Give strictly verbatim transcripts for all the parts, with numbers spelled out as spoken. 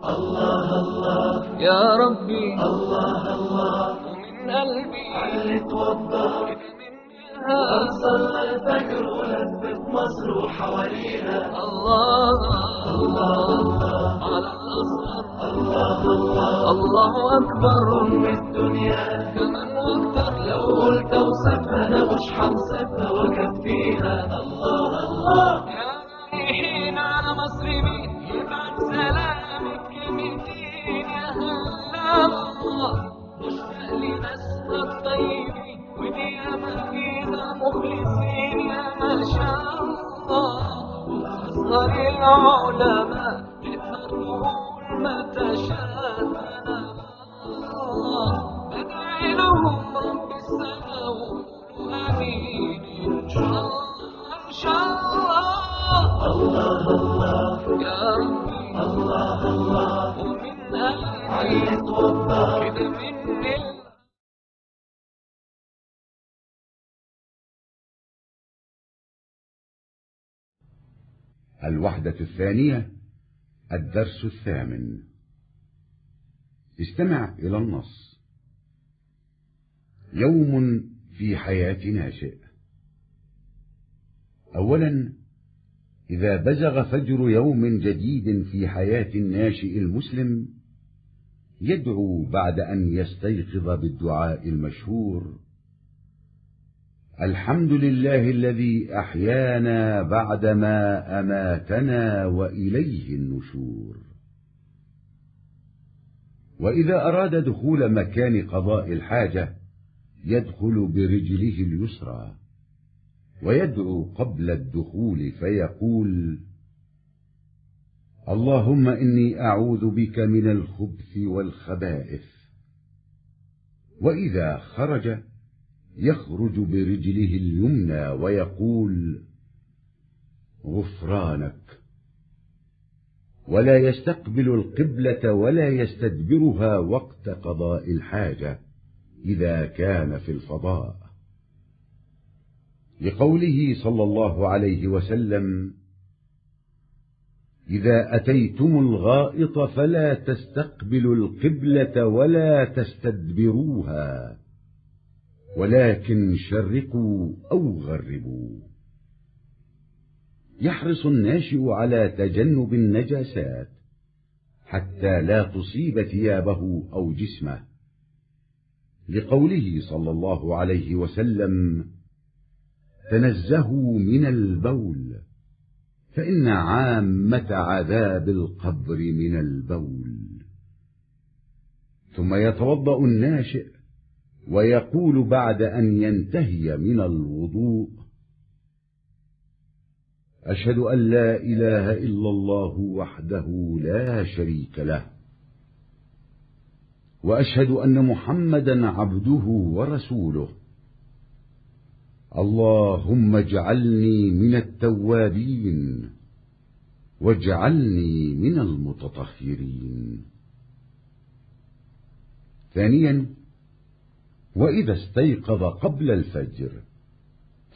الله الله يا ربي، الله الله، ومن قلبي علي توضى. أنصلي الفجر ولفت مصر وحواليها. الله الله على الأزهر. الله الله، الله أكبر. من الدنيا كمان أكتر. لو قلت أوصفها أنا مش حنصفها وأكفيها. الله الله. يا رايحين على مصر مين؟ يبعت سلامك لمين؟ يا هلا الله. مشتاق لناسنا الطيبين، ودي أمانينا مخلصين، يا ما شاء الله. وأصغر العلماء تقدر تقول ما تشاء الله. بدعي لهم رب السماوات. آمين إن شاء الله، إن شاء الله. الله الله يا ربي، الله الله. ومن قلبي علي توضى. كده من ال- الوحدة الثانية، الدرس الثامن. استمع إلى النص. يوم في حياة ناشئ. أولا، إذا بزغ فجر يوم جديد في حياة الناشئ المسلم، يدعو بعد أن يستيقظ بالدعاء المشهور: الحمد لله الذي أحيانا بعدما أماتنا وإليه النشور. وإذا أراد دخول مكان قضاء الحاجة، يدخل برجله اليسرى، ويدعو قبل الدخول فيقول: اللهم إني أعوذ بك من الخبث والخبائث. وإذا خرج، يخرج برجله اليمنى ويقول: غفرانك، ولا يستقبل القبلة ولا يستدبرها وقت قضاء الحاجة إذا كان في الفضاء، لقوله صلى الله عليه وسلم: إذا أتيتم الغائط فلا تستقبلوا القبلة ولا تستدبروها، ولكن شرقوا أو غربوا. يحرص الناشئ على تجنب النجاسات حتى لا تصيب ثيابه أو جسمه، لقوله صلى الله عليه وسلم: تنزهوا من البول، فإن عامة عذاب القبر من البول. ثم يتوضأ الناشئ ويقول بعد أن ينتهي من الوضوء: أشهد أن لا إله إلا الله وحده لا شريك له، وأشهد أن محمدا عبده ورسوله. اللهم اجعلني من التوابين، واجعلني من المتطهرين. ثانيا، وإذا استيقظ قبل الفجر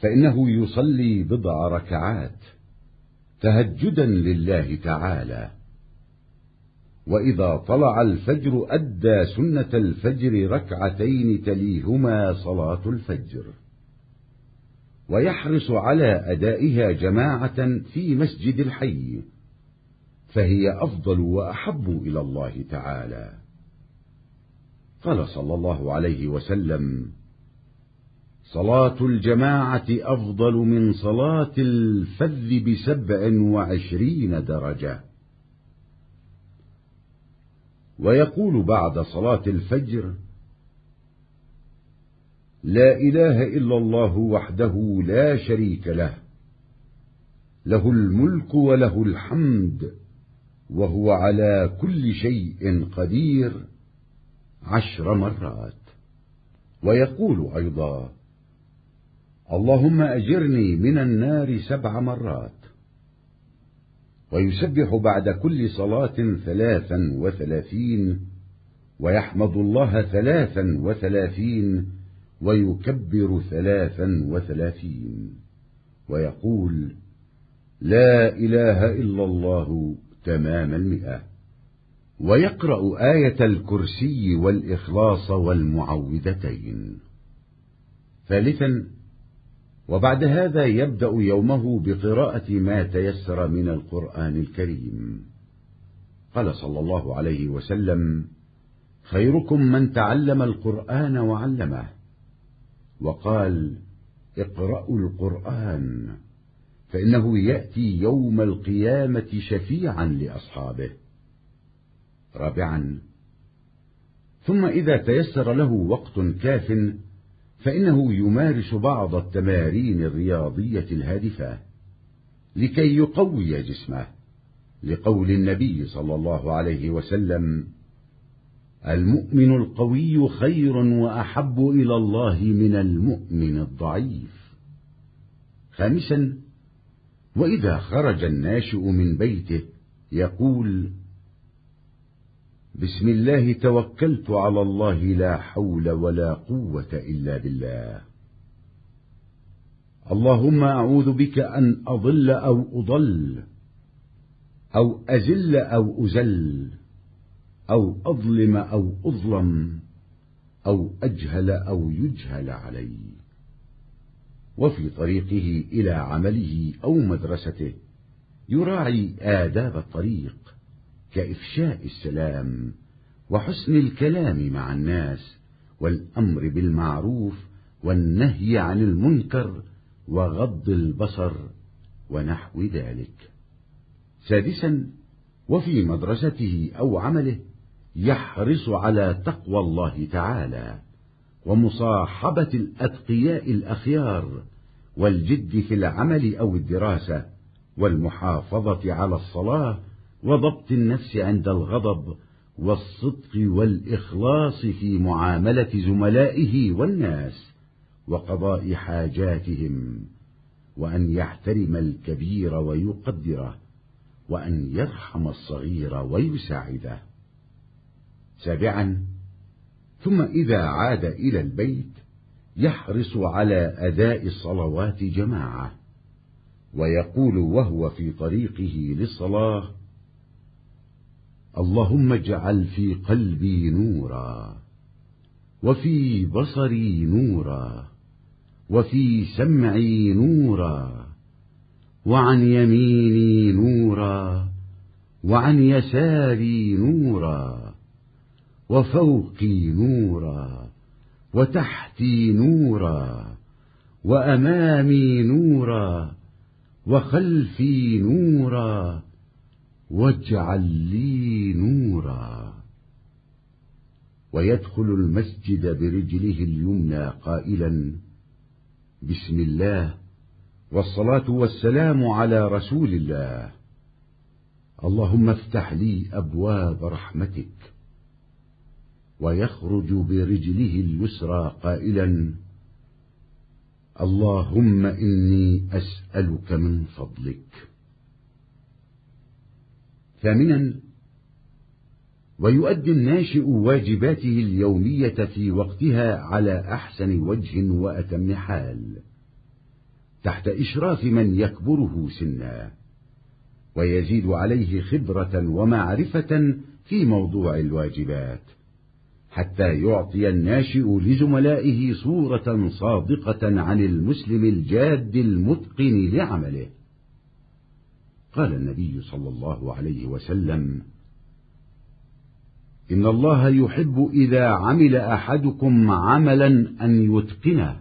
فإنه يصلي بضع ركعات تهجدا لله تعالى، وإذا طلع الفجر أدى سنة الفجر ركعتين تليهما صلاة الفجر، ويحرص على أدائها جماعة في مسجد الحي، فهي أفضل وأحب إلى الله تعالى. قال صلى الله عليه وسلم: صلاة الجماعة أفضل من صلاة الفذ بسبع وعشرين درجة. ويقول بعد صلاة الفجر: لا إله إلا الله وحده لا شريك له، له الملك وله الحمد، وهو على كل شيء قدير، عشر مرات. ويقول أيضا: اللهم أجرني من النار سبع مرات. ويسبح بعد كل صلاة ثلاثا وثلاثين، ويحمد الله ثلاثا وثلاثين، ويكبر ثلاثا وثلاثين، ويقول: لا إله إلا الله، تمام المئة. ويقرأ آية الكرسي والإخلاص والمعوذتين. ثالثا، وبعد هذا يبدأ يومه بقراءة ما تيسر من القرآن الكريم. قال صلى الله عليه وسلم: "خيركم من تعلم القرآن وعلمه". وقال: "اقرأوا القرآن، فإنه يأتي يوم القيامة شفيعا لأصحابه". رابعا، ثم إذا تيسر له وقت كاف، فإنه يمارس بعض التمارين الرياضية الهادفة لكي يقوي جسمه، لقول النبي صلى الله عليه وسلم: "المؤمن القوي خير وأحب إلى الله من المؤمن الضعيف". خامسا، وإذا خرج الناشئ من بيته يقول: "بسم الله توكلت على الله، لا حول ولا قوة إلا بالله. اللهم أعوذ بك أن أضل أو أضل، أو أذل أو أذل، أو أظلم أو أظلم، أو أجهل أو يجهل علي". وفي طريقه إلى عمله أو مدرسته يراعي آداب الطريق كإفشاء السلام وحسن الكلام مع الناس والأمر بالمعروف والنهي عن المنكر وغض البصر ونحو ذلك. سادسا، وفي مدرسته أو عمله يحرص على تقوى الله تعالى ومصاحبة الأتقياء الأخيار والجد في العمل أو الدراسة والمحافظة على الصلاة وضبط النفس عند الغضب والصدق والإخلاص في معاملة زملائه والناس وقضاء حاجاتهم، وأن يحترم الكبير ويقدره، وأن يرحم الصغير ويساعده. سابعا، ثم إذا عاد إلى البيت يحرص على أداء الصلوات جماعة، ويقول وهو في طريقه للصلاة: "اللهم اجعل في قلبي نورا، وفي بصري نورا، وفي سمعي نورا، وعن يميني نورا، وعن يساري نورا، وفوقي نورا، وتحتي نورا، وأمامي نورا، وخلفي نورا، واجعل لي نورا". ويدخل المسجد برجله اليمنى قائلا: "بسم الله، والصلاة والسلام على رسول الله، اللهم افتح لي أبواب رحمتك". ويخرج برجله اليسرى قائلا: "اللهم إني أسألك من فضلك". ثامنا، ويؤدي الناشئ واجباته اليومية في وقتها على أحسن وجه وأتم حال، تحت إشراف من يكبره سنا، ويزيد عليه خبرة ومعرفة في موضوع الواجبات، حتى يعطي الناشئ لزملائه صورة صادقة عن المسلم الجاد المتقن لعمله. قال النبي صلى الله عليه وسلم: "إن الله يحب إذا عمل أحدكم عملا أن يتقنه".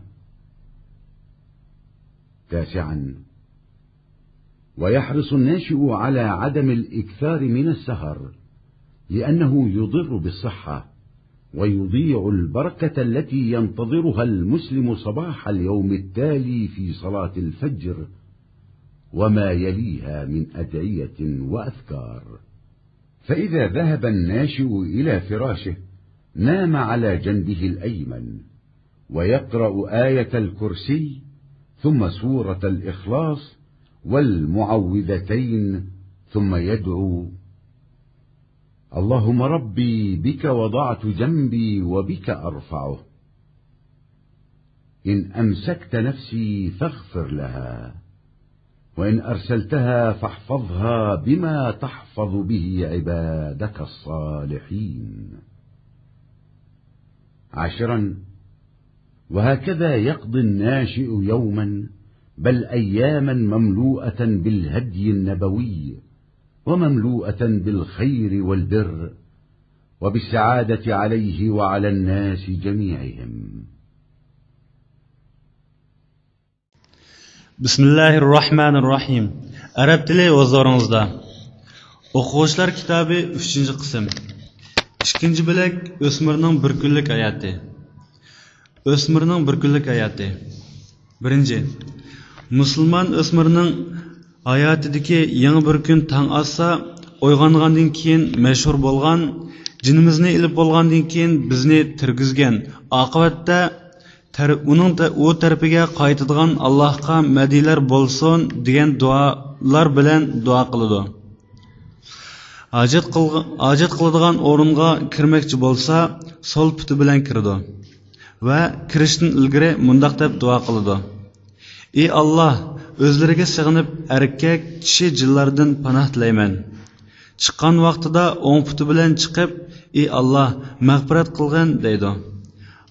تاسعا، ويحرص الناشئ على عدم الإكثار من السهر، لأنه يضر بالصحة، ويضيع البركة التي ينتظرها المسلم صباح اليوم التالي في صلاة الفجر وما يليها من أدعية وأذكار. فإذا ذهب الناشئ إلى فراشه نام على جنبه الأيمن، ويقرأ آية الكرسي، ثم سورة الإخلاص والمعوذتين، ثم يدعو: "اللهم ربي بك وضعت جنبي وبك أرفعه، إن أمسكت نفسي فاغفر لها، وإن أرسلتها فاحفظها بما تحفظ به عبادك الصالحين. عاشرا، وهكذا يقضي الناشئ يوما بل أياما مملوءة بالهدي النبوي ومملوءة بالخير والبر وبالسعادة عليه وعلى الناس جميعهم. بسم الله الرحمن الرحيم. ئەرەب تىلى ھۇزۇرىڭىزدا. ئوقۇغۇچىلار كىتابى، ئۈچىنچى قىسىم. ئىككىنچى بۆلەك، ئۆسمۈرنىڭ بىر كۈنلۈك ھاياتى. ئۆسمۈرنىڭ بىر كۈنلۈك ھاياتى. بىرىنچى، مۇسۇلمان ئۆسمۈرنىڭ ھاياتىدىكى يېڭى بىر كۈن تاڭ ئاتسا، ئويغانغاندىن كېيىن مەشھۇر بولغان، جېنىمىزنى ئېلىپ بولغاندىن كېيىن بىزنى تىرگۈزگەن، ئاقىۋەتتە تەر-، ئۇنىڭ تە-، ئۇ تەرىپىگە قايتىدىغان ئاللاھقا مەدھىيلەر بولسۇن دېگەن دۇئالار بىلەن دۇئا قىلىدۇ. ھاجەت قىلغ-، ھاجەت قىلىدىغان ئورۇنغا كىرمەكچى بولسا، سول پۇتى بىلەن كىرىدۇ ۋە كىرىشتىن ئىلگىرى مۇنداق دەپ دۇئا قىلىدۇ: ئى ئاللاھ، ئۆزلىرىگە سېغىنىپ ئەركەك، چىشى جىنلاردىن پاناھ تىلەيمەن. چىققان ۋاقتىدا ئوڭ پۇتى بىلەن چىقىپ، ئى ئاللاھ، مەغپىرەت قىلغىن دەيدۇ.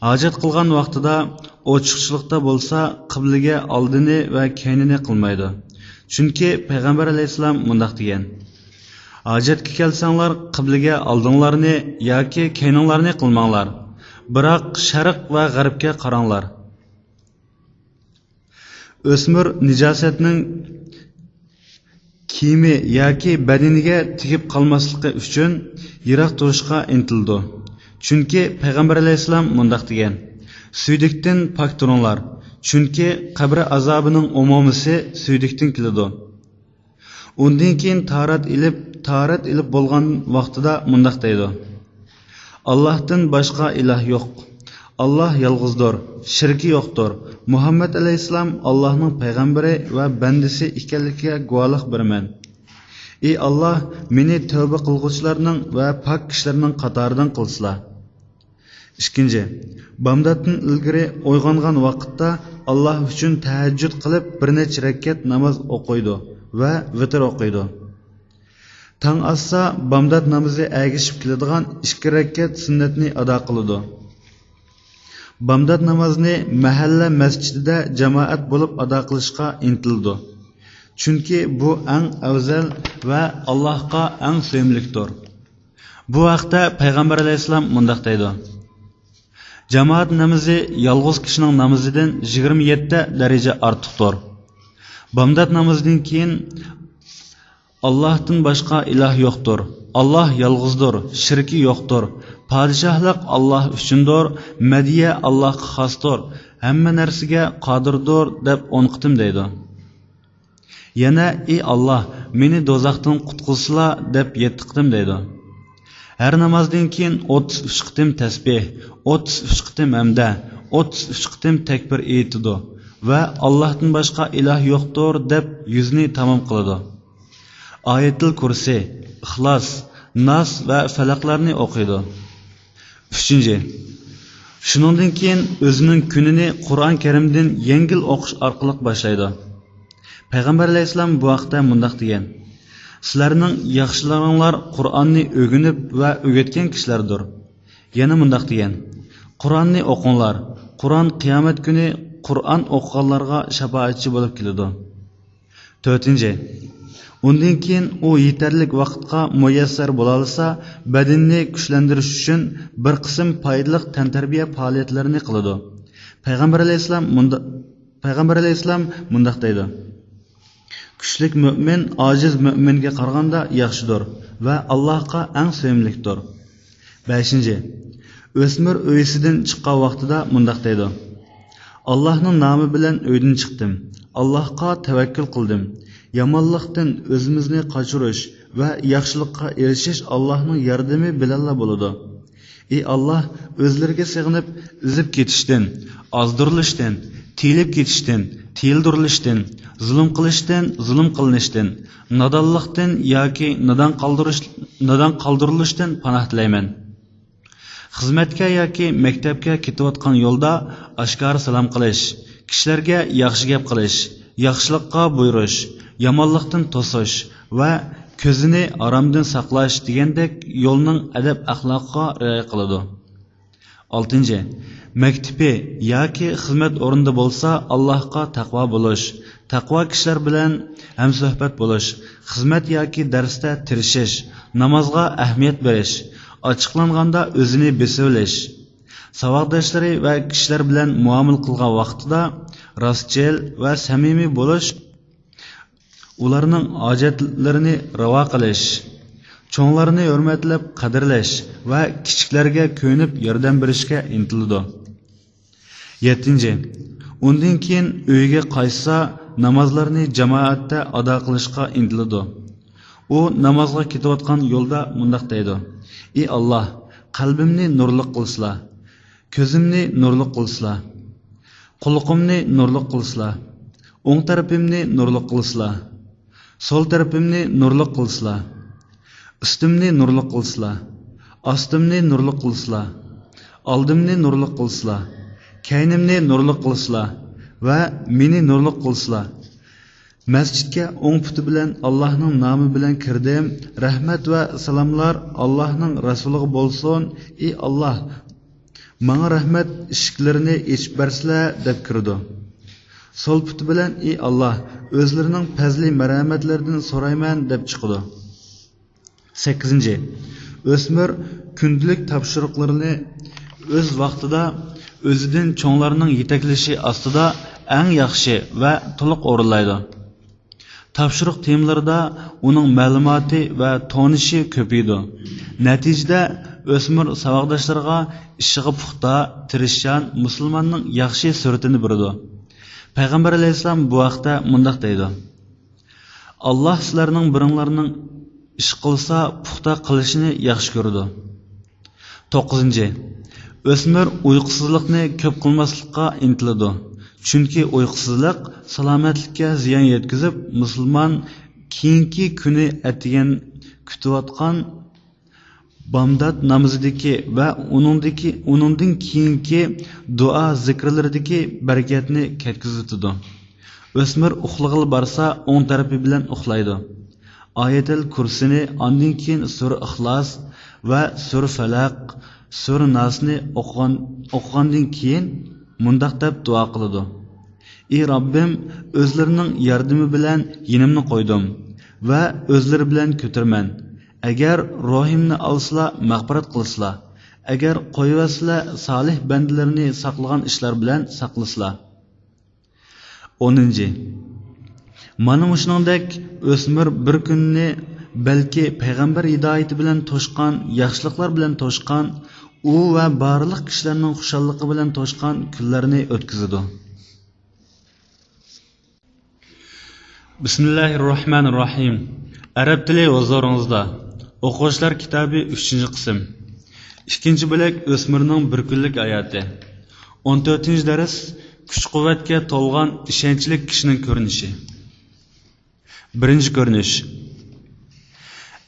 ھاجەت قىلغان ۋاقتىدا ئوچۇقچىلىقتا بولسا، قىبلىگە ئالدىنى ۋە كەينىنى قىلمايدۇ. چۈنكى پەيغەمبەر ئەلەيھىسسالام مۇنداق دېگەن: ھاجەتكە كەلسەڭلار، قىبلىگە ئالدىڭلارنى ياكى كەينىڭلارنى قىلماڭلار، بىراق شەرق ۋە غەربكە قاراڭلار. ئۆسمۈر نىجاسەتنىڭ كىيىمى ياكى بەدىنىگە تېگىپ قالماسلىقى ئۈچۈن يىراق تۇرۇشقا ئىنتىلىدۇ. چۈنكى پەيغەمبەر ئەلەيھىسسالام مۇنداق دېگەن: سۈيدۈكتىن پاك تۇرۇڭلار، چۈنكى قەبرە ئازابىنىڭ ئومۇمىسى سۈيدۈكتىن كېلىدۇ. ئۇندىن كېيىن تاھارەت ئېلىپ، تاھارەت ئېلىپ بولغان ۋاقتىدا مۇنداق دەيدۇ: ئاللاھتىن باشقا ئىلاھ يوق. ئاللاھ يالغۇزدۇر، شېرىكى يوقتۇر. مۇھەممەد ئەلەيھىسسالام ئاللاھنىڭ پەيغەمبىرى ۋە بەندىسى ئىكەنلىكىگە گۇۋاھلىق بېرىمەن. ئى ئاللاھ، مېنى تەۋبە قىلغۇچىلارنىڭ ۋە پاك كىشىلەرنىڭ قاتارىدىن قىلسىلا. ئىككىنچى، بامداتتىن ئىلگىرى ئويغانغان ۋاقىتتا ئاللاھ ئۈچۈن تەھەججۇد قىلىپ، بىر نەچچە رەكەت ناماز ئوقۇيدۇ ۋە ۋىتىر ئوقۇيدۇ. تاڭ ئاتسا، بامدات نامىزى ئەگىشىپ كېلىدىغان ئىككى رەكەت سۈننەتنى ئادا قىلىدۇ. بامدات نامازنى مەھەللە مەسچىتىدە جامائەت بولۇپ ئادا قىلىشقا ئىنتىلىدۇ. چۈنكى بۇ ئەڭ ئەۋزەل ۋە ئاللاھقا ئەڭ سۆيۈملۈكتۇر. بۇ ھەقتە پەيغەمبەر ئەلەيھىسسالام مۇنداق دەيدۇ: جامائەت نامىزى يالغۇز كىشىنىڭ نامىزىدىن يىگىرمە يەتتە دەرىجە ئارتۇقتۇر. بامدات نامىزىدىن كېيىن، ئاللاھتىن باشقا ئىلاھ يوقتۇر، ئاللاھ يالغۇزدۇر، شېرىكى يوقتۇر، پادىشاھلىق ئاللاھ ئۈچۈندۇر، مەدھىيە ئاللاھقا خاستۇر، ھەممە نەرسىگە قادىردۇر دەپ ئون قېتىم دەيدۇ. يەنە، ئى ئاللاھ، مېنى دوزاختىن قۇتقۇزسىلا دەپ يەتتە قېتىم دەيدۇ. ھەر نامازدىن كېيىن ئوتتۇز ئۈچ قېتىم تەسبىھ، ئوتتۇز ئۈچ قېتىم ھەمدە، ئوتتۇز ئۈچ قېتىم تەكبىر ئېيتىدۇ ۋە ئاللاھتىن باشقا ئىلاھ يوقتۇر دەپ يۈزنى تامام قىلىدۇ. ئايەتۇل كۇرسى، ئىخلاس، ناس ۋە فەلەقلەرنى ئوقۇيدۇ. ئۈچىنچى، شۇنىڭدىن كېيىن ئۆزىنىڭ كۈنىنى قۇرئان كەرىمدىن يەڭگىل ئوقۇش ئارقىلىق باشلايدۇ. پەيغەمبەر ئەلەيھىسسالام بۇ ھەقتە مۇنداق دېگەن: سىلەرنىڭ ياخشىلىرىڭلار قۇرئاننى ئۆگىنىپ ۋە ئۆگەتكەن كىشىلەردۇر. يەنە مۇنداق دېگەن: قۇرئاننى ئوقۇڭلار، قۇرئان قىيامەت كۈنى قۇرئان ئوقۇغانلارغا شاپائەتچى بولۇپ كېلىدۇ. تۆتىنچى، ئۇندىن كېيىن ئۇ يېتەرلىك ۋاقىتقا مۇيەسسەر بولالىسا، بەدىنىنى كۈچلەندۈرۈش ئۈچۈن بىر قىسىم پايدىلىق تەنتەربىيە پائالىيەتلىرىنى قىلىدۇ. پەيغەمبەر ئەلەيھىسسالام مۇندا-، پەيغەمبەر ئەلەيھىسسالام مۇنداق دەيدۇ: كۈچلۈك مۆمىن ئاجىز مۆمىنگە قارىغاندا ياخشىدۇر ۋە ئاللاھقا ئەڭ سۆيۈملۈكتۇر. بەشىنچى، ئۆسمۈر ئۆيىسىدىن چىققان ۋاقتىدا مۇنداق دەيدۇ: ئاللاھنىڭ نامى بىلەن ئۆيدىن چىقتىم. ئاللاھقا تەۋەككۈل قىلدىم. يامانلىقتىن ئۆزىمىزنى قاچۇرۇش ۋە ياخشىلىققا ئېرىشىش ئاللاھنىڭ ياردىمى بىلەنلا بولىدۇ. ئى ئاللاھ، ئۆزلىرىگە سېغىنىپ، ئېزىپ كېتىشتىن، ئازدۇرۇلۇشتىن، تىيىلىپ كېتىشتىن، تىيىلدۈرۈلۈشتىن، زۇلۇم قىلىشتىن، زۇلۇم قىلىنىشتىن، نادانلىقتىن ياكى نادان قالدۇرۇش-، نادان قالدۇرۇلۇشتىن پاناھ تىلەيمەن. خىزمەتكە ياكى مەكتەپكە كېتىۋاتقان يولدا ئاشكارا سالام قىلىش، كىشىلەرگە ياخشى گەپ قىلىش، ياخشىلىققا بۇيرۇش، يامانلىقتىن توسۇش ۋە كۆزىنى ھارامدىن ساقلاش دېگەندەك يولنىڭ ئەدەپ-ئەخلاقىغا رىئايە قىلىدۇ. ئالتىنچى، مەكتىپى ياكى خىزمەت ئورنىدا بولسا، ئاللاھقا تەقۋا بولۇش، تەقۋا كىشىلەر بىلەن ھەمسۆھبەت بولۇش، خىزمەت ياكى دەرستە تىرىشىش، نامازغا ئەھمىيەت بېرىش، ئاچچىقلانغاندا ئۆزىنى بېسىۋېلىش، ساۋاقداشلىرى ۋە كىشىلەر بىلەن مۇئامىلە قىلغان ۋاقتىدا راستچىل ۋە سەمىمىي بولۇش، ئۇلارنىڭ ھاجەتلىرىنى راۋا قىلىش، چوڭلارنى ھۆرمەتلەپ قەدىرلەش ۋە كىچىكلەرگە كۆيۈنۈپ ياردەم بېرىشكە ئىنتىلىدۇ. يەتتىنچى، ئۇندىن كېيىن ئۆيىگە قايتسا، نامازلارنى جامائەتتە ئادا قىلىشقا ئىنتىلىدۇ. ئۇ نامازغا كېتىۋاتقان يولدا مۇنداق دەيدۇ: «ئى ئاللاھ، قەلبىمنى نۇرلۇق قىلسىلا، كۆزۈمنى نۇرلۇق قىلسىلا، قۇلىقىمنى نۇرلۇق قىلسىلا، ئوڭ تەرىپىمنى نۇرلۇق قىلسىلا، سول تەرىپىمنى نۇرلۇق قىلسىلا، ئۈستۈمنى نۇرلۇق قىلسىلا، ئاستىمنى نۇرلۇق قىلسىلا، ئالدىمنى نۇرلۇق قىلسىلا، كەينىمنى نۇرلۇق قىلسىلا ۋە مېنى نۇرلۇق قىلسىلا.» مەسچىتكە ئوڭ پۇتى بىلەن ئاللاھنىڭ نامى بىلەن كىردىم. رەھمەت ۋە سالاملار ئاللاھنىڭ رەسۇلىغا بولسۇن. ئى ئاللاھ، ماڭا رەھمەت ئىشىكلىرىنى ئېچىپ بەرسىلە، دەپ كىرىدۇ. سول پۇتى بىلەن، ئى ئاللاھ، ئۆزلىرىنىڭ پەزلى مەرھەمەتلىرىدىن سورايمەن، دەپ چىقىدۇ. سەككىزىنچى، ئۆسمۈر كۈندىلىك تاپشۇرۇقلىرىنى ئۆز ۋاقتىدا ئۆزىدىن چوڭلارنىڭ يېتەكلىشى ئاستىدا ئەڭ ياخشى ۋە تولۇق ئورۇنلايدۇ. تاپشۇرۇق تېمىلىرىدا ئۇنىڭ مەلۇماتى ۋە تونۇشى كۆپىيىدۇ. نەتىجىدە، ئۆسمۈر ساۋاقداشلىرىغا ئىشىغا پۇختا، تىرىشچان مۇسۇلماننىڭ ياخشى سۈرىتىنى بېرىدۇ. پەيغەمبەر ئەلەيھىسسالام بۇ ھەقتە مۇنداق دەيدۇ: «ئاللاھ سىلەرنىڭ بىرىڭلارنىڭ ئىش قىلسا پۇختا قىلىشىنى ياخشى كۆرىدۇ.» توققۇزىنچى، ئۆسمۈر ئۇيقۇسىزلىقنى كۆپ قىلماسلىققا ئىنتىلىدۇ. چۈنكى ئۇيقۇسىزلىق سالامەتلىككە زىيان يەتكۈزۈپ، مۇسۇلمان كېيىنكى كۈنى ئەتىگەن كۈتۈۋاتقان بامدات نامىزىدىكى ۋە ئۇنىڭدىكى، ئۇنىڭدىن كېيىنكى دۇئا زىكىرلىرىدىكى بەرىكەتنى كەتكۈزۈۋېتىدۇ. ئۆسمۈر ئۇخلىغىلى بارسا، ئوڭ تەرىپى بىلەن ئۇخلايدۇ. ئايەتۇل كۇرسىنى، ئاندىن كېيىن سۈرە ئىخلاس ۋە سۈرە فەلەق، سۈرە ناسنى ئوقۇغان، ئوقۇغاندىن كېيىن مۇنداق دەپ دۇئا قىلىدۇ: «ئى رەببىم، ئۆزلىرىنىڭ ياردىمى بىلەن يېنىمنى قويدۇم ۋە ئۆزلىرى بىلەن كۆتۈرىمەن. ئەگەر روھىمنى ئالسىلا، مەغپىرەت قىلسىلا. ئەگەر قويۇۋەتسىلە، سالىھ بەندىلىرىنى ساقلىغان ئىشلار بىلەن ساقلىسىلا.» ئونىنچى، مانا مۇشۇنىڭدەك ئۆسمۈر بىر كۈننى، بەلكى پەيغەمبەر ھىدايىتى بىلەن توشقان، ياخشىلىقلار بىلەن توشقان، ئۇ ۋە بارلىق كىشىلەرنىڭ خۇشاللىقى بىلەن توشقان كۈنلەرنى ئۆتكۈزىدۇ. بىسمىللاھىررەھمانىررەھىم. ئەرەب تىلى ھۇزۇرىڭىزدا. ئوقۇغۇچىلار كىتابى، ئۈچىنچى قىسىم. ئىككىنچى بۆلەك، ئۆسمۈرنىڭ بىر كۈنلۈك ھاياتى. ئون تۆتىنچى دەرس، كۈچ-قۇۋۋەتكە تولغان ئىشەنچلىك كىشىنىڭ كۆرۈنۈشى. بىرىنچى كۆرۈنۈش.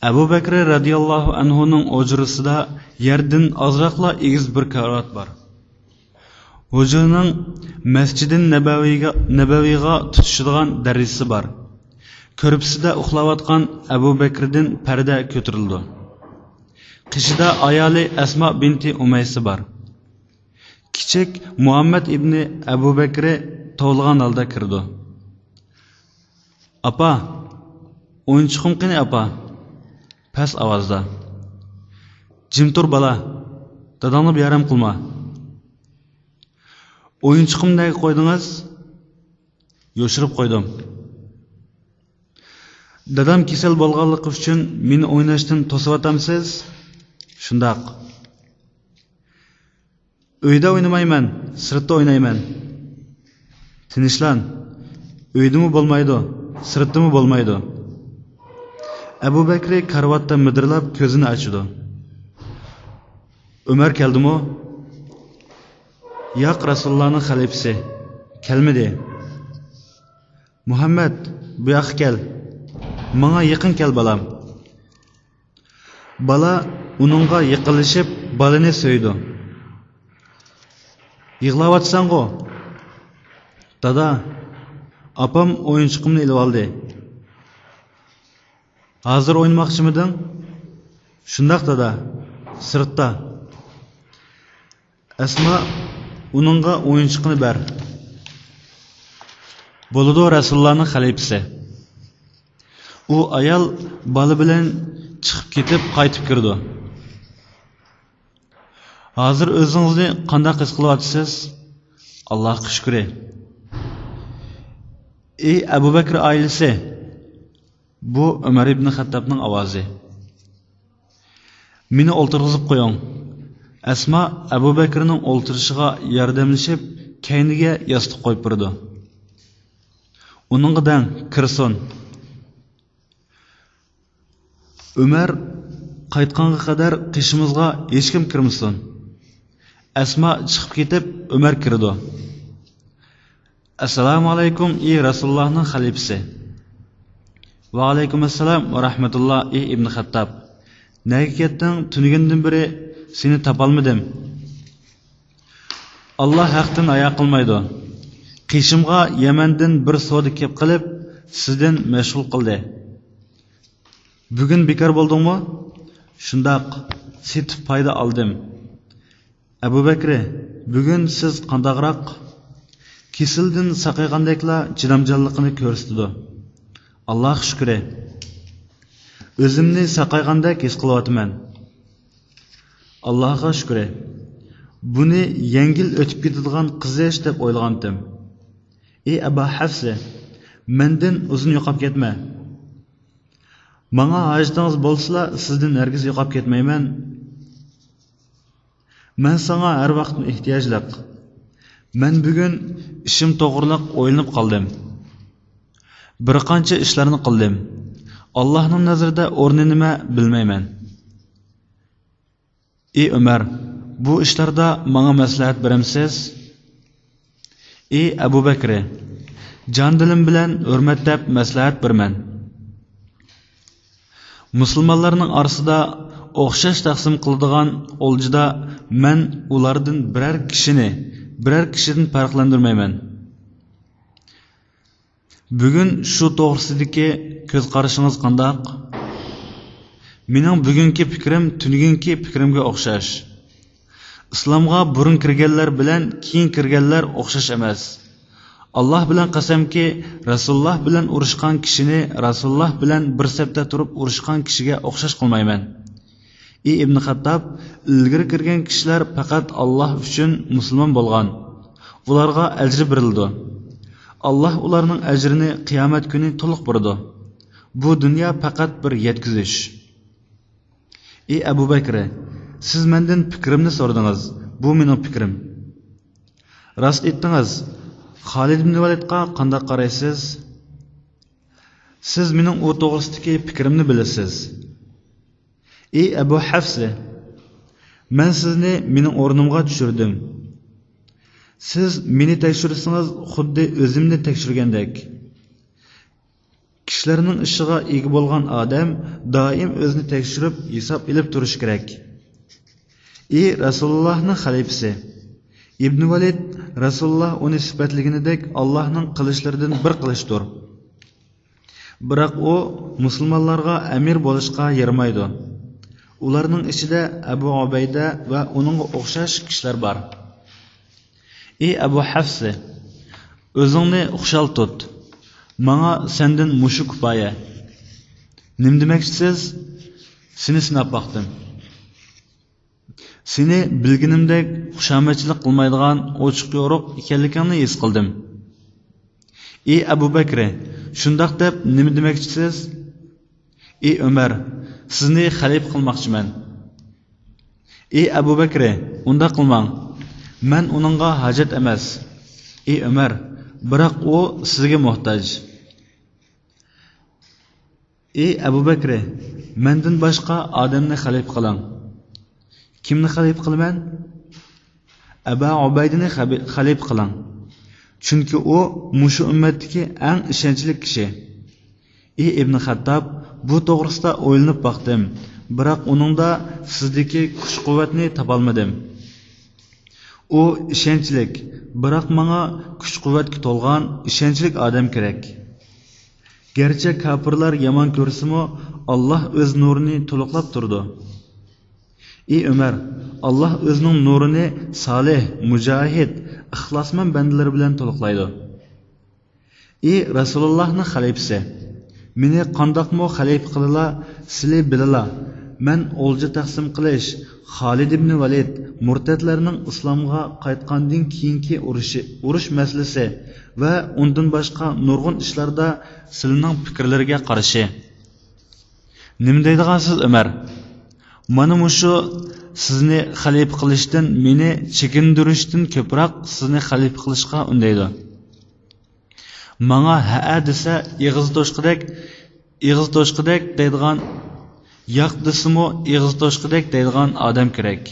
ئەبۇ بەكرى رەزىياللاھۇ ئەنھۇنىڭ ھۇجرىسىدا يەردىن ئازراقلا ئېگىز بىر كارىۋات بار. ھۇجرىنىڭ مەسچىدى نەبەۋىگە، نەبەۋىغا تۇتىشىدىغان دەرىزىسى بار. كۆرپىسىدە ئۇخلاۋاتقان ئەبۇ بەكرىدىن پەردە كۆتۈرۈلىدۇ. قېشىدا ئايالى ئەسما بىنتى ئۇمەيسى بار. كىچىك مۇھەممەد ئىبنى ئەبۇ بەكرى توۋلىغان ھالدا كىرىدۇ. «ئاپا، ئويۇنچۇقۇم قېنى، ئاپا؟» پەس ئاۋازدا. «جىم تۇر، بالا، داداڭنى بىئارام قىلما.» «ئويۇنچۇقۇمنى نەگە قويدىڭىز؟» «يوشۇرۇپ قويدۇم.» «دادام كېسەل بولغانلىقى ئۈچۈن مېنى ئويناشتىن توسۇۋاتامسىز؟» «شۇنداق.» «ئۆيدە ئوينىمايمەن، سىرتتا ئوينايمەن.» «تىنچلان، ئۆيدىمۇ بولمايدۇ، سىرتتىمۇ بولمايدۇ.» ئەبۇ بەكرى كارىۋاتتا مىدىرلاپ كۆزىنى ئاچىدۇ. «ئۆمەر كەلدىمۇ؟» «ياق، رەسۇلۇللانىڭ خەلىپىسى كەلمىدى.» «مۇھەممەد، بۇ ياققا كەل. ماڭا يېقىن كەل، بالام.» بالا ئۇنىڭغا يېقىنلىشىپ، بالىنى سۆيىدۇ. «يىغلاۋاتىسەنغۇ؟» «دادا، ئاپام ئويۇنچۇقۇمنى ئېلىۋالدى.» ھازىر ئوينىماقچىمىدىڭ؟ شۇنداق، دادا. سىرتتا. ئەسما، ئۇنىڭغا ئويۇنچۇقنى بەر. بولىدۇ، رەسۇلۇللانىڭ خەلىپىسى. ئۇ ئايال بالا بىلەن چىقىپ كېتىپ قايتىپ كىرىدۇ. ھازىر ئۆزىڭىزنى قانداق ھېس قىلىۋاتىسىز؟ ئاللاھقا شۈكرى. ئى ئەبۇ بەكرى ئائىلىسى! بۇ ئۆمەر ئىبنى خەتتابنىڭ ئاۋازى. مېنى ئولتۇرغۇزۇپ قويۇڭ. ئەسما ئەبۇ بەكرىنىڭ ئولتۇرۇشىغا ياردەملىشىپ، كەينىگە ياستۇق قويۇپ بېرىدۇ. ئۇنىڭغا دەڭ، كىرسۇن. ئۆمەر قايتقانغا قەدەر قېشىمىزغا ھېچكىم كىرمىسۇن. ئەسما چىقىپ كېتىپ، ئۆمەر كىرىدۇ. ئەسسالامۇ ئەلەيكۇم، ئى رەسۇلۇللاھنىڭ خەلىپىسى. ۋەئەلەيكۇم ئەسسالام ۋە رەھمەتۇللا، ئى ئىبنى خەتتاب. نەگە كەتتىڭ؟ تۈنۈگۈندىن بېرى سېنى تاپالمىدىم. ئاللا ھەقتىن ھايا قىلمايدۇ. قېشىمغا يەمەندىن بىر سودا كەپ قېلىپ، سىزدىن مەشغۇل قىلدى. بۈگۈن بىكار بولدۇڭمۇ؟ شۇنداق، سېتىپ پايدا ئالدىم. ئەبۇ بەكرى، بۈگۈن سىز قانداقراق؟ كېسىلدىن ساقايغاندەكلا چىدامچانلىقىنى كۆرسىتىدۇ. ئاللاھقا شۈكرى. ئۆزۈمنى ساقايغاندەك ھېس قىلىۋاتىمەن. ئاللاھقا شۈكرى. بۇنى يەڭگىل ئۆتۈپ كېتىدىغان قىزىش دەپ ئويلىغانتىم. ئى ئەبا ھەفسە، مەندىن ئۇزۇن يوقاپ كەتمە. ماڭا ھاجىتىڭىز بولسىلا، سىزدىن ھەرگىز يوقاپ كەتمەيمەن. مەن ساڭا ھەر ۋاقىتمۇ ئېھتىياجلىق. مەن بۈگۈن ئىشىم توغرىلىق ئويلىنىپ قالدىم. بىر قانچە ئىشلارنى قىلدىم. ئاللاھنىڭ نەزىرىدە ئورنى نېمە، بىلمەيمەن. ئى ئۆمەر، بۇ ئىشلاردا ماڭا مەسلىھەت بېرەمسىز؟ ئى ئەبۇ بەكرى، جان-دىلىم بىلەن ھۆرمەت دەپ مەسلىھەت بېرىمەن. مۇسۇلمانلارنىڭ ئارىسىدا ئوخشاش تەقسىم قىلىدىغان ئولجىدا مەن ئۇلاردىن بىرەر كىشىنى بىرەر كىشىدىن پەرقلەندۈرمەيمەن. بۈگۈن شۇ توغرىسىدىكى كۆز قارىشىڭىز قانداق؟ مېنىڭ بۈگۈنكى پىكرىم تۈنۈگۈنكى پىكرىمگە ئوخشاش. ئىسلامغا بۇرۇن كىرگەنلەر بىلەن كېيىن كىرگەنلەر ئوخشاش ئەمەس. ئاللاھ بىلەن قەسەمكى، رەسۇلۇللاھ بىلەن ئۇرۇشقان كىشىنى رەسۇلۇللاھ بىلەن بىر سەپتە تۇرۇپ ئۇرۇشقان كىشىگە ئوخشاش قىلمايمەن. ئى ئىبن خەتتاب، ئىلگىرى كىرگەن كىشىلەر پەقەت ئاللاھ ئۈچۈن مۇسۇلمان بولغان. ئۇلارغا ئەجرى بېرىلىدۇ. ئاللاھ ئۇلارنىڭ ئەجرىنى قىيامەت كۈنى تولۇق بېرىدۇ. بۇ دۇنيا پەقەت بىر يەتكۈزۈش. ئى ئەبۇ بەكرى، سىز مەندىن پىكرىمنى سورىدىڭىز. بۇ مېنىڭ پىكرىم. راست ئېيتتىڭىز. خالىد ئىبن ۋەلىدقا قانداق قارايسىز؟ سىز مېنىڭ ئۇ توغرىسىدىكى پىكرىمنى بىلىسىز. ئى ئەبۇ ھەفسە، مەن سىزنى مېنىڭ ئورنۇمغا چۈشۈردۈم. سىز مېنى تەكشۈرسىڭىز، خۇددى ئۆزۈمنى تەكشۈرگەندەك. كىشىلەرنىڭ ئىشىغا ئىگە بولغان ئادەم دائىم ئۆزىنى تەكشۈرۈپ، ھېساب ئېلىپ تۇرۇشى كېرەك. ئى رەسۇلۇللاھنىڭ خەلىپىسى. ئىبن ۋەلىد، رەسۇلۇللاھ ئۇنى سۈپەتلىگىنىدەك، ئاللاھنىڭ قىلىچلىرىدىن بىر قىلىچتۇر. بىراق ئۇ مۇسۇلمانلارغا ئەمىر بولۇشقا يارىمايدۇ. ئۇلارنىڭ ئىچىدە ئەبۇ ئۇبەيدە ۋە ئۇنىڭغا ئوخشاش كىشىلەر بار. ئى ئەبۇ ھەفسە، ئۆزۈڭنى خۇشال تۇت. ماڭا سەندىن مۇشۇ كۇپايە. نېمە دېمەكچىسىز؟ سېنى سىناپ باقتىم. سېنى بىلگىنىمدەك خۇشامەتچىلىك قىلمايدىغان ئوچۇق-يورۇق ئىكەنلىكىڭنى ھېس قىلدىم. ئى ئەبۇ بەكرى، شۇنداق دەپ نېمە دېمەكچىسىز؟ ئى ئۆمەر، سىزنى خەلىپە قىلماقچىمەن. ئى ئەبۇ بەكرى، ئۇنداق قىلماڭ. مەن ئۇنىڭغا ھاجەت ئەمەس. ئى ئۆمەر، بىراق ئۇ سىزگە موھتاج. ئى ئەبۇ بەكرى، مەندىن باشقا ئادەمنى خەلىپە قىلىڭ. كىمنى خەلىپە قىلىمەن؟ ئەبا ئۇبەيدىنى خەبى-، خەلىپە قىلىڭ. چۈنكى ئۇ مۇشۇ ئۈممەتتىكى ئەڭ ئىشەنچلىك كىشى. ئى ئىبن خەتتاب، بۇ توغرىسىدا ئويلىنىپ باقتىم، بىراق ئۇنىڭدا سىزدىكى كۈچ-قۇۋۋەتنى تاپالمىدىم. ئۇ ئىشەنچلىك، بىراق ماڭا كۈچ-قۇۋۋەتكە تولغان ئىشەنچلىك ئادەم كېرەك. گەرچە كاپىرلار يامان كۆرسىمۇ، ئاللاھ ئۆز نۇرىنى تولۇقلاپ تۇرىدۇ. ئى ئۆمەر، ئاللاھ ئۆزىنىڭ نۇرىنى سالىھ، مۇجاھىد، ئىخلاسمەن بەندىلىرى بىلەن تولۇقلايدۇ. ئى رەسۇلۇللاھنىڭ خەلىپىسى، مېنى قانداقمۇ خەلىپە قىلىلا، سىلى بىلىلا، مەن ئولجا تەقسىم قىلىش، خالىد ئىبنى ۋەلىد مۇرتەتلەرنىڭ ئىسلامغا قايتقاندىن كېيىنكى ئۇرۇشى، ئۇرۇش مەسىلىسى ۋە ئۇندىن باشقا نۇرغۇن ئىشلاردا سىلىنىڭ پىكىرلىرىگە قارشى. نېمە دەيدىغانسىز، ئۆمەر؟ مانا مۇشۇ سىزنى خەلىپە قىلىشتىن، مېنى چېكىندۈرۈشتىن كۆپرەك سىزنى خەلىپە قىلىشقا ئۈندەيدۇ. ماڭا ھەئە دېسە، ئېغىزى توشقۇدەك، ئېغىزى توشقۇدەك دەيدىغان، ياق دېسىمۇ، ئېغىزى توشقۇدەك دەيدىغان ئادەم كېرەك.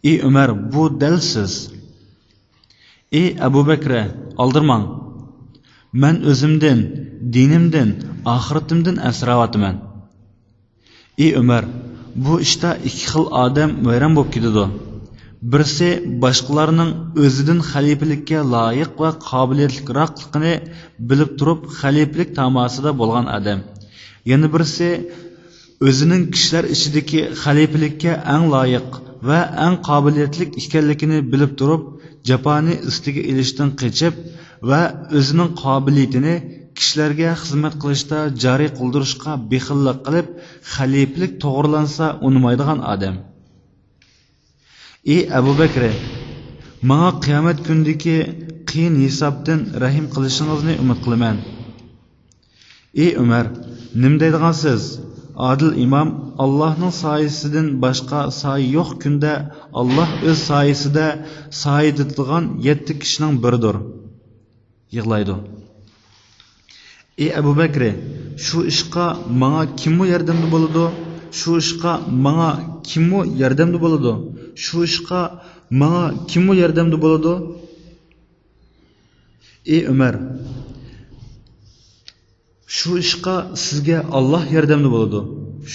ئى ئۆمەر، بۇ دەل سىز. ئى ئەبۇ بەكرى، ئالدىرىماڭ. مەن ئۆزۈمدىن، دىنىمدىن، ئاخىرىتىمدىن ئەنسىرەۋاتىمەن. ئى ئۆمەر، بۇ ئىشتا ئىككى خىل ئادەم ۋەيران بولۇپ كېتىدۇ. بىرسى باشقىلارنىڭ ئۆزىدىن خەلىپىلىككە لايىق ۋە قابىلىيەتلىكراقلىقىنى بىلىپ تۇرۇپ، خەلىپىلىك تاماسىدا بولغان ئادەم. يەنە بىرسى ئۆزىنىڭ كىشىلەر ئىچىدىكى خەلىپىلىككە ئەڭ لايىق ۋە ئەڭ قابىلىيەتلىك ئىكەنلىكىنى بىلىپ تۇرۇپ، جاپانى ئۈستىگە ئېلىشتىن قېچىپ ۋە ئۆزىنىڭ قابىلىيىتىنى كىشىلەرگە خىزمەت قىلىشتا جارى قىلدۇرۇشقا بېخىللىق قىلىپ، خەلىپىلىك توغرىلانسا ئۇنىمايدىغان ئادەم. ئى ئەبۇ بەكرى، ماڭا قىيامەت كۈنىدىكى قىيىن ھېسابتىن رەھىم قىلىشىڭىزنى ئۈمىد قىلىمەن. ئى ئۆمەر، نېمە دەيدىغانسىز؟ ئادىل ئىمام، ئاللاھنىڭ سايىسىدىن باشقا سايە يوق كۈندە، ئاللاھ ئۆز سايىسىدە سايە تېتىدىغان يەتتە كىشىنىڭ بىرىدۇر. يىغلايدۇ. ئى ئەبۇ بەكرى، شۇ ئىشقا ماڭا كىممۇ ياردەمدە بولىدۇ؟ شۇ ئىشقا ماڭا كىممۇ ياردەمدە بولىدۇ؟ شۇ ئىشقا ماڭا كىممۇ ياردەمدە بولىدۇ؟ ئى ئۆمەر، شۇ ئىشقا سىزگە ئاللاھ ياردەمدە بولىدۇ.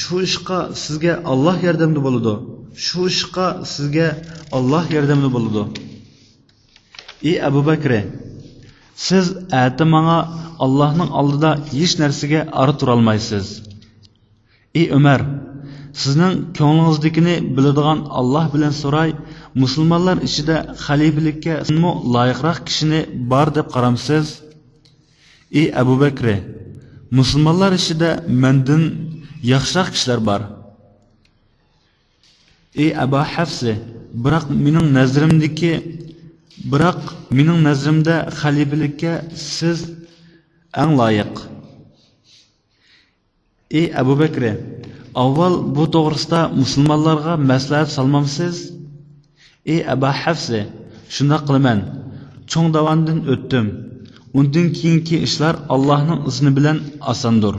شۇ ئىشقا سىزگە ئاللاھ ياردەمدە بولىدۇ. شۇ ئىشقا سىزگە ئاللاھ ياردەمدە بولىدۇ. ئى ئەبۇ بەكرى، سىز ئەتە ماڭا ئاللاھنىڭ ئالدىدا ھېچ نەرسىگە ئارا تۇرالمايسىز. ئى ئۆمەر، سىزنىڭ كۆڭلىڭىزدىكىنى بىلىدىغان ئاللاھ بىلەن سوراي، مۇسۇلمانلار ئىچىدە خەلىپىلىككە سىزدىنمۇ لايىقراق كىشىنى بار دەپ قارامسىز؟ ئى ئەبۇ بەكرى، مۇسۇلمانلار ئىچىدە مەندىن ياخشىراق كىشىلەر بار. ئى ئەبا ھەفسە، بىراق مېنىڭ نەزىرىمدىكى، بىراق مېنىڭ نەزىرىمدە خەلىپىلىككە سىز ئەڭ لايىق. ئى ئەبۇ بەكرى، ئاۋۋال بۇ توغرىسىدا مۇسۇلمانلارغا مەسلىھەت سالمامسىز؟ ئى ئەبا ھەفسە، شۇنداق قىلىمەن. چوڭ داۋاندىن ئۆتتۈم. ئۇندىن كېيىنكى ئىشلار ئاللاھنىڭ ئىزنى بىلەن ئاساندۇر.